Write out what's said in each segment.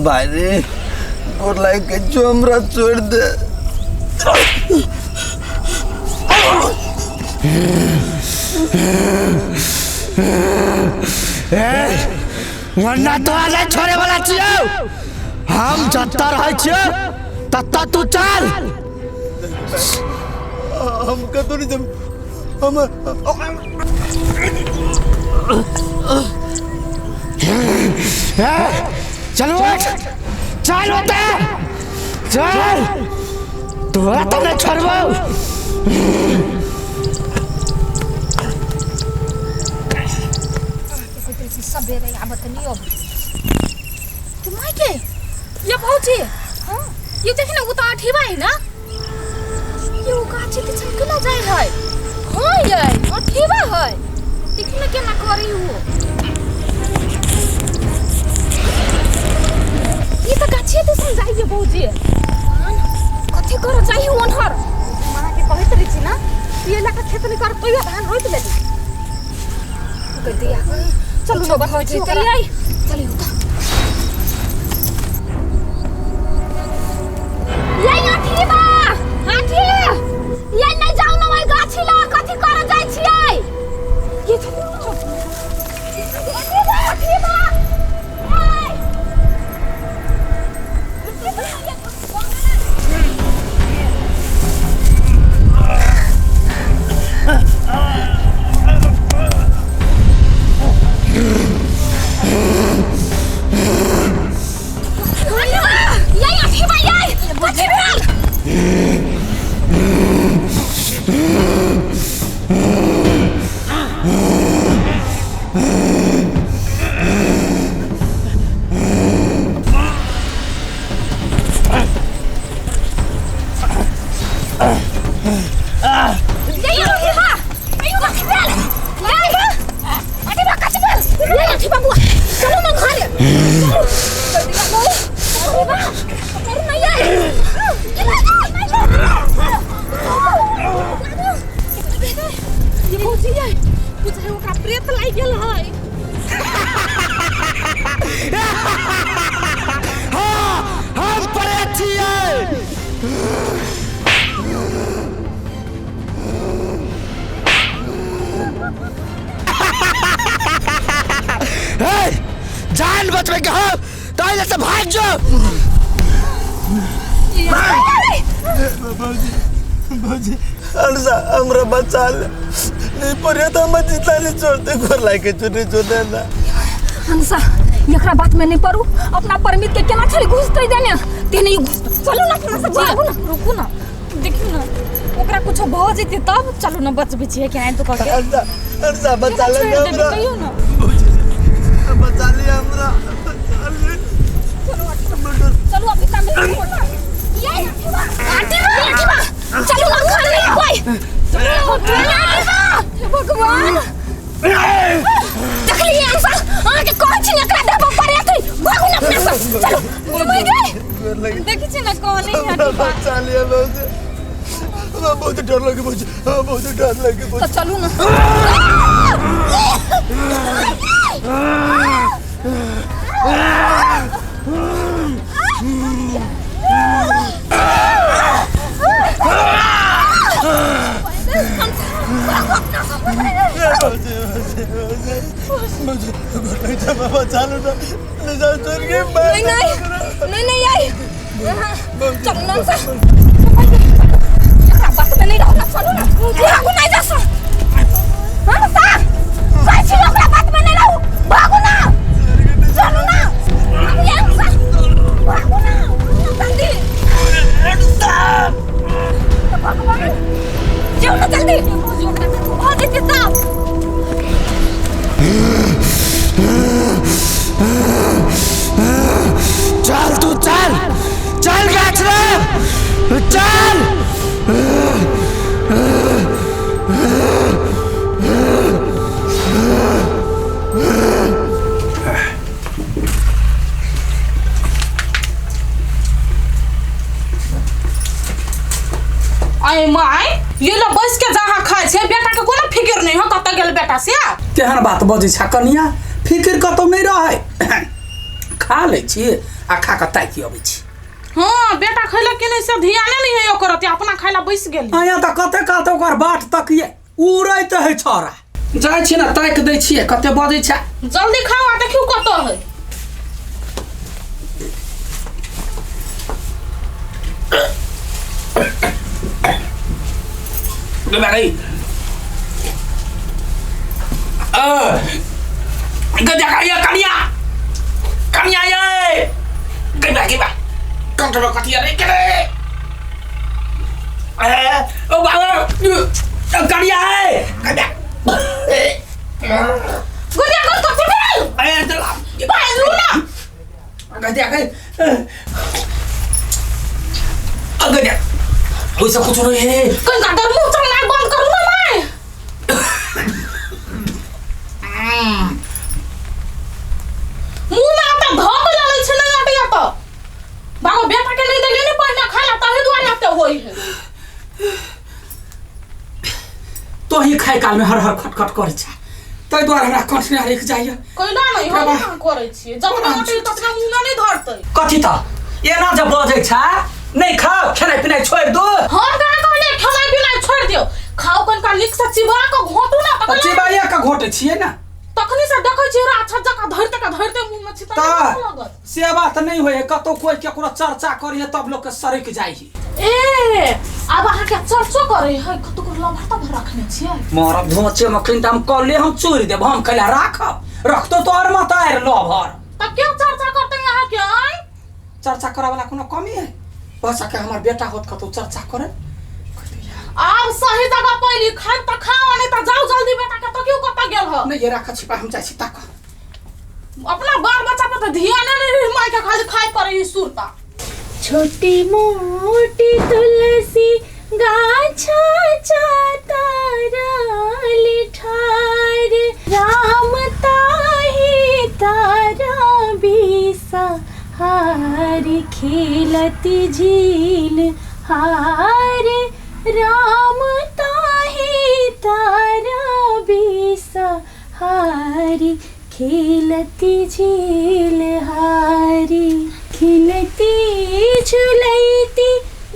भाई रे गोर लाग के जो हमरा छोड़ दे। वरना तोरा नहीं छोड़े वाला छियौ। हम जतऽ रहै छियौ ततऽ तू चल। हम कतौ नहीं जब हम चल उठ, चल ओतऽ चल, तोरा तऽ नहि छोड़बौ। सबेरे आबत नहीं अब तू माय के ये भौजी। हां ये देखी ना, वो तो अठीबा है ना, ये वो गाछी ते चमकेला जाय है। हां ये अठीबा है, देखी ना केना करी वो। ये तो गाछी ते सम जाय ये भौजी। कथी करो चाहिए ओनहर माँ के कहैत रही छी ना, ये लका खेत नहीं कर तो धान रोप लेली कह दिया। चलू ना भौजी, चलिए आई, चलिए उठा ये आठी बा आठी ये नहीं जाऊ ना ओइ गाछी ला, कथी करे जाय छियै ये? चलू आठी बा, आठी बा, ए ये आठी बा, ये कथी भेल? ये आठी बा, ये कथी भेल? ये आठी बा, कथी भेल? ये आठी बा बुआ, चलू ना घरे, चलू जल्दी बाबू। आठी बा, करू ना ये ये भौजी, ये बुझाइ ओकरा प्रेत लागि गेल है। हाँ, हम प्रेत छियै। हे, जान बचबे के हो तो एहिजे से भाग जो। भौजी, भौजी अनसा हमरा बचा ले, नहीं पर तो हम जितना नहीं छोड़ते, गोर लाग के छोड़े छोड़े ना। हंसा, एकरा बात में नहीं पड़ू, अपना परमित के केना छली घुसते देने तेने ही घुसते। चलू ना अपना से भागू ना, रुकू ना, देखियो ना ओकरा कुछ भ जेतै तब। चलू ना, बचबै छियै के आइ तो कह के। अनसा, अनसा बचा ले छोड़ि देबै हमरा। कहियो ना। भौजी बचा ले हमरा, बचा ले। चलू अभी तक ये आंटी बा, आंटी बा, चलू ना घर नहीं कोई। चलू आंटी बा, हे भगवान, देखलिए हंसा, अहाँ के कहै छी ने एकरा देबो पड़े थी। भागू ना अपना सब, चलू मर गई। गोर लागे देखै छी ना कहने हमरा आंटी बा। बचा लिया भौजी, हमरा बहुत डर लगे भौजी, हमरा बहुत डर लगे तो भौजी। चलू ना। भौजी, भौजी, भौजी, भौजी गोर लागे, हमरा बचा लो ना, नहीं जाओ छोड़ के। नहीं नहीं नहीं नहीं आई, चलू ना सा, एकरा बात में नहीं रहो ना, चलू ना, भागू नहीं जा सा। हाँ सा कहै छी ओकरा बात में नहीं रहू, भागू ना, चलू ना, भागू यार सा, भागू ना जल्दी। भगवान, जाओ ना जल्दी, भऽ जेतै तब। चल तू चल, चल गाछ रे चल। आय my, ये ला बैस के जहाँ खाइ छै, बेटा के कोनो फिक्र नहीं हो, कतऽ गेल बेटा से। केहन बात बजै छ कनिया? फिकिर कतौ नहि रहै। खा लै छी आ खा कऽ ताकि अबै छी। हाँ, बेटा खैलक कि नहि से ध्याने नहि है ओकर, अपना खाय ला बैस गेल। आया तऽ कते कते ओकर बाट तकिए उड़ैत है छौड़ा। जाइ छी ने ताकि दै छियै, कते बजै छै। जल्दी खाओ आ देखियौ कतऽ है। कनिया कनिया ये गई बा कंट्रोल कथिया रे के ए ओ बाबा कनिया है कनिया गुड़िया को कथी भेल? अरे चला बाजू ना। गदिया गई गदिया ओइसा कुछ नहीं है। कहीं का मुंह चलना बंद करू ना मैं। मुंह में आता धक लाले छै नहीं आटे आता। बाबा बेटा के नहीं देलिए ने पहिने खाय ला, ताहि दुआरे आते होई है। तो ही खाय काल में हर हर खटखट करै छै, ताहि दुआरे हमरा कंठ नहि हरकि जाइए। कोइला नहीं हम कहाँ करै छियै, जतना अटे ततना मुंह में नहीं धरतै। कथी त एना जे बजै छै, नहीं खाओ खेनाइ पिनाइ छोड़ि दो। हम कहाँ कहलियै खेनाइ पिनाइ छोड़ि दियौ, खाओ कनिका नीक से चिबा कऽ घोटू ना। तऽ चिबाइए कऽ घोटै छियै ने। तखनी से देखै छियै राक्षस जकाँ धरते के धरते मुंह में छिता तऽ से बात नहीं होय, कतौ कोई केकरो चर्चा करिए तब लोग के सरक जाइ है। ए अब अहाँ के चर्चो करे है, कतौ को लभर तब रखने छियै। मरब धोचे मखिन त हम कल्ले हम चोरि देब, हम कैला राखब, रखतो तो और मत आर लभर। तब क्यों चर्चा करते हैं अहाँ के? आय चर्चा करे वाला कोनो कमी है? बस के हमर बेटा होत कतौ चर्चा करे। आब सही जगह पहली खान त खाओ, नहीं त जाओ जल्दी बेटा के तो क्यों कत गेल ह? नहीं ये राख छिपा हम जाइ छी ताक। अपना बाल बच्चा पर त ध्यान नहीं रही, माय के खाली खाय पर ई सुरता। छोटी मोटी तुलसी गाछा चातारा ठार, राम ताही तारा बीसा हार, खेलती झील हार, राम ताही तारा बीसा हारी, खेलती झील हारी, खिलती झुलैती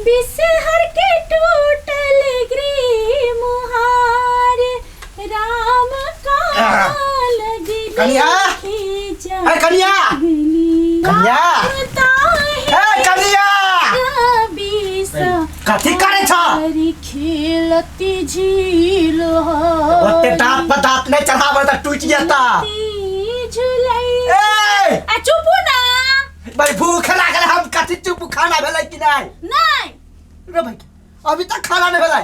बिसहर के टूटल गृह मुहार, राम का लगली कनिया! खींचा ए कनिया! गली। कनिया! राम ताही ए कनिया! बीसा कथी करै छ? हारी, खेलती झील ओते हारी, दांत पर दांत नहीं चढ़ाबै तऽ टूटि जेता। खेलती झुलैती। ए आ चुपू ना भाई, भूख लागल। हम कथी चुप, खाना भेलै कि नहीं? नहीं रे भाई, अभी तक खाना नहीं भेलै।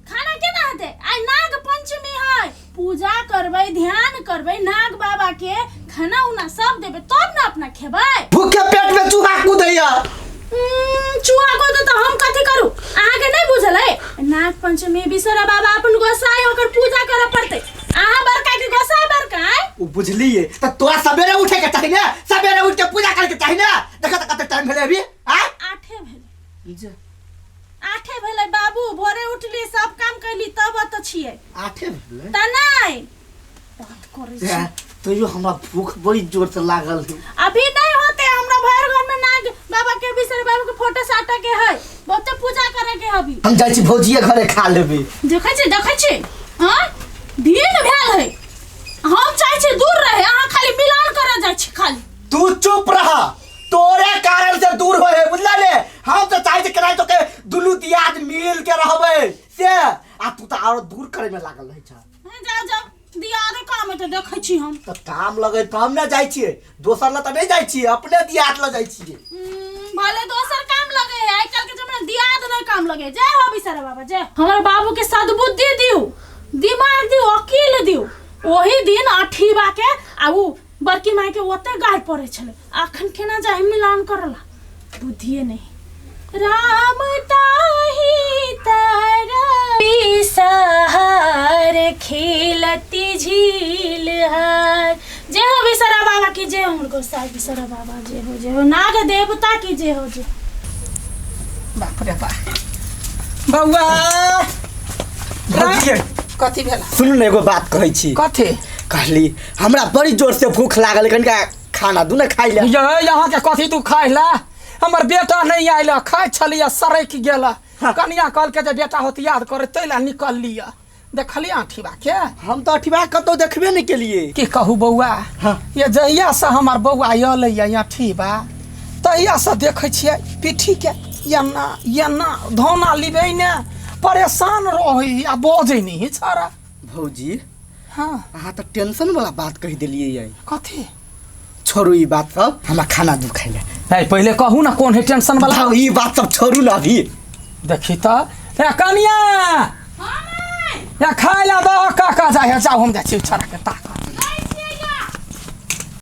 खाना केना हेतै? आइ नाग पंचमी है, पूजा करबै, ध्यान करबै, नाग बाबा के खाना उना सब देबै तब ने अपना खेबै। भूखे पेट में चूहा कूदैया। चूहा कूदे तऽ हम कथी करू? अहाँके नहीं बुझल है? नाग पंचमी बिसरा बाबा अपन गोसाई, ओकर पूजा करऽ पड़तै। अहाँ बड़का के गोसाई बड़का आँय? ओ बुझलिए तऽ तोरा सवेरे उठे के चाही ने, सवेरे उठ के पूजा करे के चाही ने। देखा तऽ कते टाइम भेलै अभी? आँ आठे भेलै, आठे भेलै बाबू। भोरे उठली, सब काम कैली, तब अत छियै। आठे भेलै तऽ नहि बात करै छी। तैयो हमरा भूख बड़ी जोर से लागल है। अभी नहीं होते, हमरा भर घर में नाग बाबा के बिसर बाबा के फोटो साटा के है, बहुते पूजा करे के है अभी। हम जाइ छी भौजिए घरे खा लेबै। देखै छी, देखै छी, हाँ दिन भेल है, हम चाहै छी दूर रहे, अहाँ खाली मिलान करे जाइ छी खाली। तू चुप रह, तोरे कारण से दूर होए है, बुझला ने? हम तो चाहे छी केनाहितो के दुनू दियाद मिल के रहबै से, आ तू तऽ आरो दूर करे में लागल रहै छ। हाँ, जाओ जाओ, दियादे काम है तऽ देखै छी हम। तऽ काम लगै तऽ हम ने जाइ छियै, दोसर लए तऽ नहि जाइ छियै, अपने दियाद लए जाइ छियै। भले दोसर काम लगे है, आइ काल्हि के जमाना दियाद नहीं काम लगे। जय हो बिसरा बाबा जय हो। हमर बाबू के सद्बुद्धि दियौ, दिमाग दियौ, अकील दियौ। ओही दिन अठीबा के आ उ बड़की माय के ओते गारि पड़ै छलै, अखन केना जाय मिलान करला, बुद्धिए नहीं। राम ताही तारा सहार, खेलती झील हार, जय हो बिसरा बाबा की जय हो, गोसाई बिसरा बाबा जय हो, जय हो नाग देवता की जय हो, जय। बाप रे बाप बौआ भौजी, कथी भेला? सुनू ने, एगो बात कहै छी। कथी? कहली हमरा बड़ी जोर से भूख लागल, कनिका खाना दू ने खाइ ले। ये यहाँ के कथी तू खाइ ला? हमर बेटा नहीं आयल, खाइ छलियै सरकि गेल। कनिया कहलकै जे बेटा होत याद करे तै ला निकल लिअ। देखलियै अठीबा के? हम तऽ अठीबा कतौ देखबे नहि केलियै। की कहू बौआ, हाँ। ये जहिया से हमर बौआ अयलै ये अठीबा तहिया से देखै छियै पीठी के एना एना धौना लिबै ने परेशान रहै आ बजै नहि है छौड़ा। भौजी हाँ। अहाँ तऽ टेंशन वाला बात कहि देलियै ये। कथी? छोड़ू ई बात सब, हमरा खाना दू खाइ ले। नहीं पहिले कहू ना कोन है टेंशन वाला। बताउ, ई बात सब छोड़ू ना अभी। देखी तऽ ए कनिया या खाइ ला दो काका जाय है, जाओ हम जाइ छी छौड़ा के ताक।